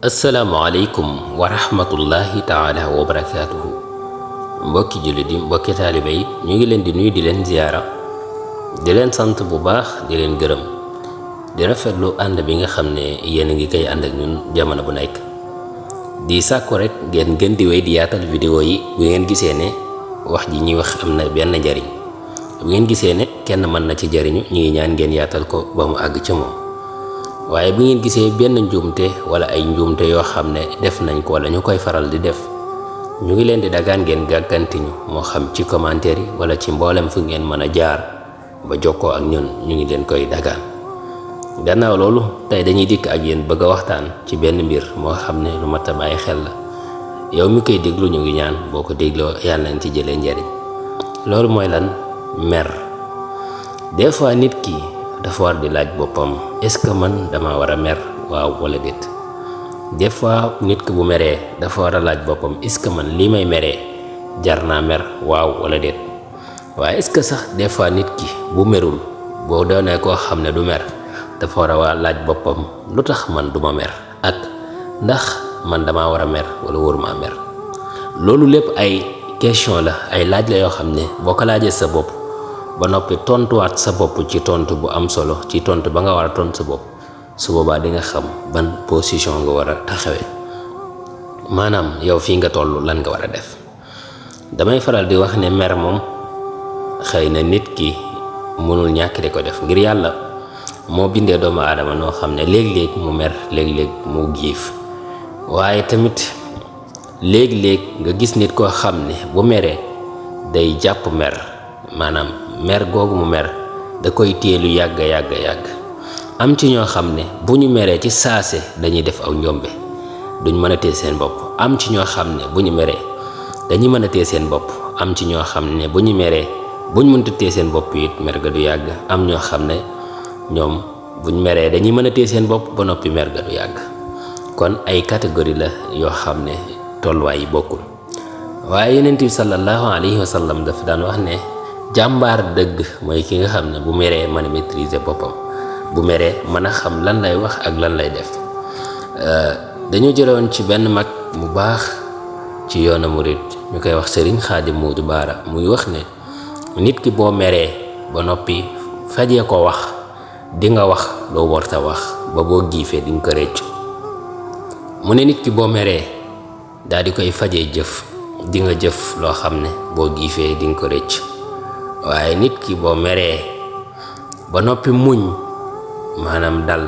asalaamaaleykum wa rahmatullahi taala wa barakaatuhu. mbokki jullit yi mbokki taalibe yi ñu ngi leen di nuyu di leen ziyaara di leen sant bu baax di leen gërëm di rafetlu ànd bi nga xam ne yéen a ngi koy ànd ak ñun jamono bu nekk di sàkku rek ngeen gën di wéy di yaatal vidéo yi bu ngeen gisee ne wax ji ñuy wax am na benn njariñ bu ngeen gisee ne kenn mën na ci jariñu ñu ngi ñaan ngeen yaatal ko ba mu àgg ci moom. waaye bu ngeen gisee benn njuumte wala ay njuumte yoo xam ne def nañ ko wala ñu koy faral di def ñu ngi leen di dagaan ngeen gàggantiñu moo xam ci commentaire yi wala ci mboolem fu ngeen mën a jaar ba jokkoo ak ñun ñu ngi leen koy dagaan. gannaaw loolu tey dañuy dikk ak yéen bëgg a waxtaan ci benn mbir moo xam ne lu mat a bàyyi xel la yow mi koy déglu ñu ngi ñaan boo ko dégloo yàlla nañ ci jëlee njariñ. loolu mooy lan? mer. des fois nit ki dafa war di laaj boppam est-ce que man dama war a mer waaw wala déet. des fois nit ki bu meree dafa war a laaj boppam est-ce que man lii may meree jar naa mer waaw wala déet. waaye est-ce que sax des fois nit ki bu merul boo doonee koo xam ne du mer dafa war a laaj boppam lu tax man duma mer ak ndax man dama war a mer wala waruma mer. loolu lépp ay question la ay laaj la yoo xam ne boo ko laajee sa bopp ba noppi tontuwaat sa bopp ci tontu bu am solo ci tontu ba nga war a tontu sa bopp su boobaa di nga xam ban position nga war a taxawee maanaam yow fii nga toll lan nga war a def. damay faral di wax ne mer moom xëy na nit ki mënul ñàkk di ko def ngir yàlla moo bindee doomu aadama noo xam ne léeg-léeg mu mer léeg-léeg mu giif waaye tamit léeg-léeg nga gis nit koo xam ne bu meree day jàpp mer maanaam mer googu mu mer da koy téye lu yàgg am ci ñoo xam ne bu ñu meree ci saase dañuy def aw njombe duñ mën a téye seen bopp. am ci ñoo xam ne bu ñu meree dañuy mën a téye seen bopp. am ci ñoo xam ne bu ñu meree buñ mënta téye seen bopp it mer ga du yàgg. am ñoo xam ne ñoom buñ meree dañuy mën a téye seen bopp ba noppi mer ga du yàgg. kon ay catégorie la yoo xam ne tolluwaay yi bokkul. waaye Yonent bi sallallahu alayhi wa sallam dafa daan wax ne jàmbaar dëgg mooy ki nga xam ne bu meree mën a maîtriser boppam bu meree mën a xam lan lay wax ak lan lay def. dañoo jëlewoon ci benn mag mu baax ci yoonu murit ñu koy wax Sëriñ Xaadim Moodu Baara muy wax ne nit ki boo meree ba noppi fajee ko wax di nga wax loo warta wax ba boo giifee di nga ko réccu. mu ne nit ki boo meree daal di koy fajee jëf di nga jëf loo xam ne boo giifee di nga ko réccu. waaye nit ki boo meree ba noppi muñ maanaam dal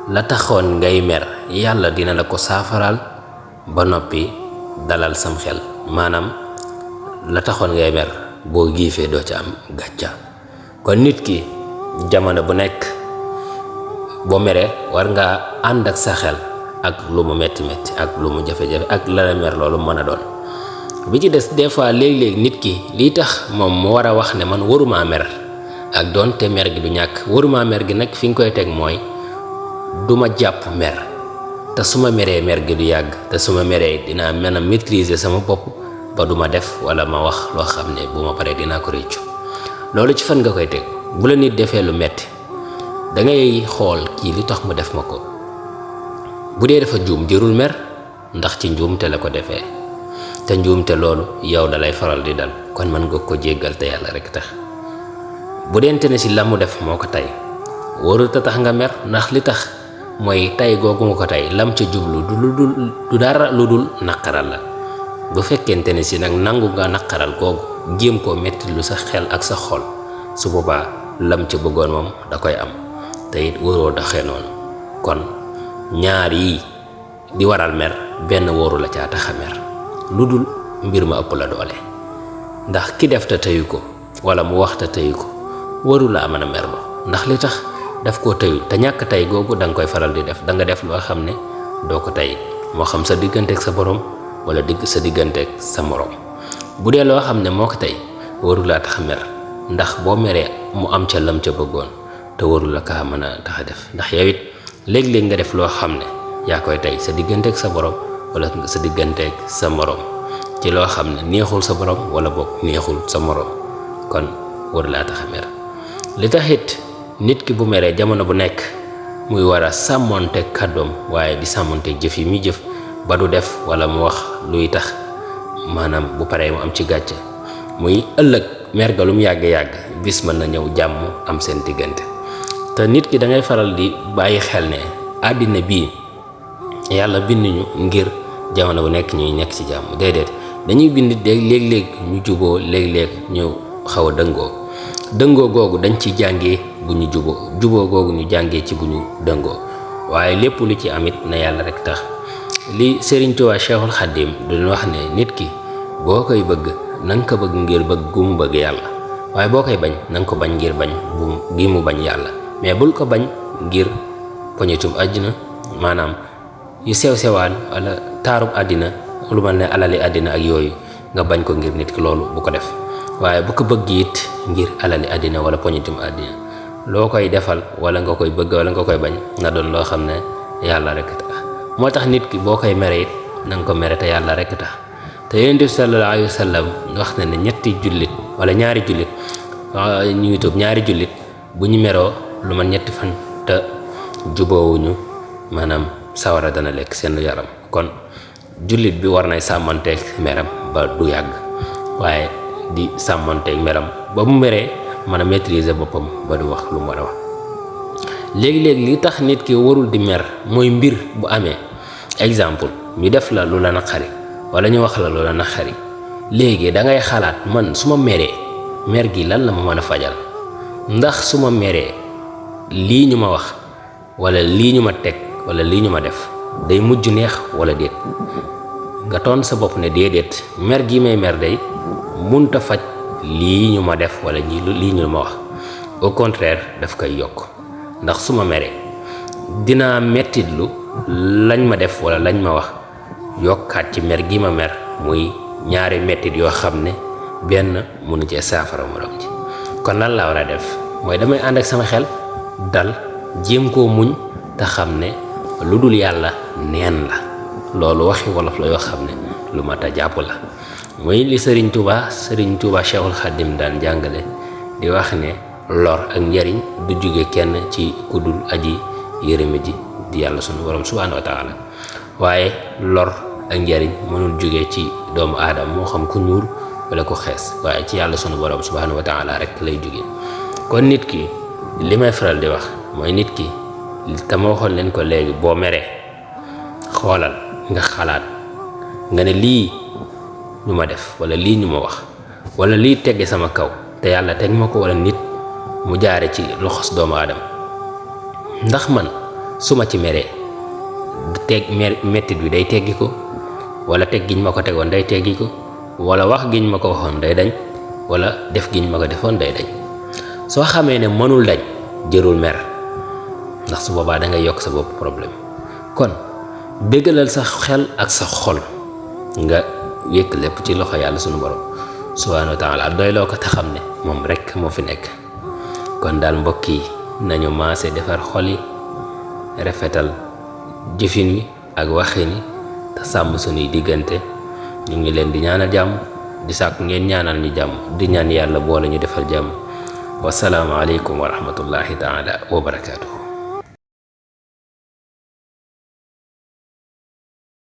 la taxoon ngay mer yàlla dina la ko saafaral ba noppi dalal sam xel maanaam la taxoon ngay mer boo giifee doo ca am gàcca. kon nit ki jamono bu nekk boo meree war nga ànd ak sa xel ak lu mu metti ak lu mu jafe-jafe ak la mer loolu mën a doon. bi ci des des fois léeg-léeg nit ki lii tax moom mu war a wax ne man waruma mer ak doonte mer gi du ñàkk waruma mer gi nag fi nga koy teg mooy duma jàpp mer te su ma meree mer gi du yàgg te su ma meree dinaa mën a maîtriser sama bopp ba duma def wala ma wax loo xam ne bu ma paree dinaa ko réccu. loolu ci fan nga koy teg bu la nit defee lu metti da ngay xool kii li tax mu def ma ko bu dee dafa juum jërul mer ndax ci njuum te la ko defee te njuumte loolu yow dalay faral di dal kon mën nga ko jéggal te yàlla rek tax. bu dente ne si la mu def moo ko tey warul te tax nga mer ndax li tax mooy tey googu nga ko tey lam ca jublu du dara lu dul naqaral la. bu fekkente ne si nag nangu nga naqaral googu jéem koo metti lu sa xel ak sa xol su boobaa lam ca bëggoon moom da koy am te it waroo doxee noonu. kon ñaar yi di waral mer benn wóoru la caa tax a mer lu dul mbir ma ëpp la doole ndax ki def te tëyu ko wala mu wax te tëyu ko waru la mën a mer ba ndax li tax daf koo tëyu te ñàkk tey googu da nga koy faral di def da nga def loo xam ne doo ko tey moo xam sa digganteeg sa borom wala sa digganteeg sa morom. bu dee loo xam ne moo ko tey waru laa tax a mer ndax boo meree mu am ca lam ca bëggoon te waru la kaa mën a tax a def ndax yow it léeg-léeg nga def loo xam ne yaa koy tey sa digganteeg sa borom wala sa digganteeg sa morom ci loo xam ne neexul sa borom wala boog neexul sa morom kon waru laa tax a mer. li taxit nit ki bu meree jamono bu nekk muy war a sàmmonte kàddoom waaye di sàmmonte jëf yi muy jëf ba du def wala mu wax luy tax maanaam bu paree mu am ci gàcce muy ëllëg mergalum yàgg-yàgg bis mën na ñëw jàmm am seen diggante. te nit ki da ngay faral di bàyyi xel ne àddina bii yàlla bind ñu ngir jamono bu nekk ñuy nekk ci jàmm déedéet dañuy bind léeg-léeg ñu juboo léeg-léeg ñu xaw a dëngoo googu dañ ci jàngee bu ñu juboo googu ñu jàngee ci bu ñu dëngoo waaye lépp lu ci amit na yàlla rek tax. li Sëriñ Tuubaa Cheikhul Khadim duñ wax ne nit ki boo koy bëgg na nga ko bëgg ngir bëgg gu mu bëgg yàlla waaye boo koy bañ na nga ko bañ ngir bañ gi mu bañ yàlla mais bul ko bañ ngir poñetum àddina maanaam yu sew-sewaan wala taarub àddina lu mel ne alali àddina ak yooyu nga bañ ko ngir nit ki loolu bu ko def waaye bu ko bëgg it ngir alali àddina wala poñetum àddina loo koy defal wala nga koy bëgg wala nga koy bañ na doon loo xam ne yàlla rek tax moo tax nit ki boo koy mere it na nga ko mere te yàlla rek tax te Yonent bi sallallahu alayhi wa sallam wax na ne ñetti jullit wala ñaari jullit ñu ngi tuub ñaari jullit bu ñu meroo lu man ñetti fan te juboowuñu maanaam sawara dana lekk seen yaram kon jullit bi war nay sàmmanteeg meram ba du yàgg waaye di sàmmanteeg meram ba mu meree mën a maîtriser boppam ba du wax lu mu war a wax. léegi-léegi li tax nit ki warul di mer mooy mbir bu amee exemple ñu def la lu la naqari wala ñu wax la lu la naqari léegi da ngay xalaat man su ma meree mer gi lan la ma mën a fajal ndax su ma meree lii ñu ma wax wala lii ñu ma teg wala lii ñu ma def day mujj neex wala déet nga toon sa bopp ne déedéet mer gi may mer day munta faj lii ñu ma def wala lii ñu ma wax au contraire daf koy yokk ndax su ma meree dinaa mettitlu lañ ma def wala lañ ma wax yokkaat ci mer gi ma mer muy ñaari mettit yoo xam ne benn mënu cee saafara morom ji kon lan laa war a def mooy damay ànd ak sama xel dal jéem koo muñ te xam ne lu dul yàlla neen la loolu waxi wolof la yoo xam ne lu mat a jàpp la muy li Sëriñ Tuubaa Cheikhul Khadim daan jàngale di wax ne lor ak njariñ du jóge kenn ci kudul aji yërëme ji di yàlla sunu borom subhaanahu wa taala waaye lor ak njariñ mënul jóge ci doomu aadama moo xam ku ñuul wala ku xees waaye ci yàlla sunu borom subhaanahu wa taala rek lay jóge kon nit ki li may faral di wax mooy nit ki te ma waxoon leen ko léegi boo meree xoolal nga xalaat nga ne lii ñu ma def wala lii ñu ma wax wala lii tegge sama kaw te yàlla teg ma ko wala nit mu jaare ci loxos doomu aadama ndax man su ma ci meree mettit bi day teggi ko wala teg giñ ma ko tegoon day teggi ko wala wax giñ ma ko waxoon day dañ wala def giñ ma ko defoon day dañ soo xamee ne mënul dañ jërul mer ndax su boobaa da ngay yokk sa bopp problème kon béggalal sa xel ak sa xol nga wékk lépp ci loxo yàlla sunu borom subhaanahu wa taala doy loo ko te xam ne moom rek moo fi nekk kon daal mbokk yi nañu maase defar xol yi rafetal jëfin wi ak waxin wi te sàmm sunuy diggante ñu ngi leen di ñaanal jàmm di sàkk ngeen ñaanal ñu jàmm di ñaan yàlla boole ñu defal jàmm wasalaamu aleykum wa rahmatullahi taala wa barakaatu.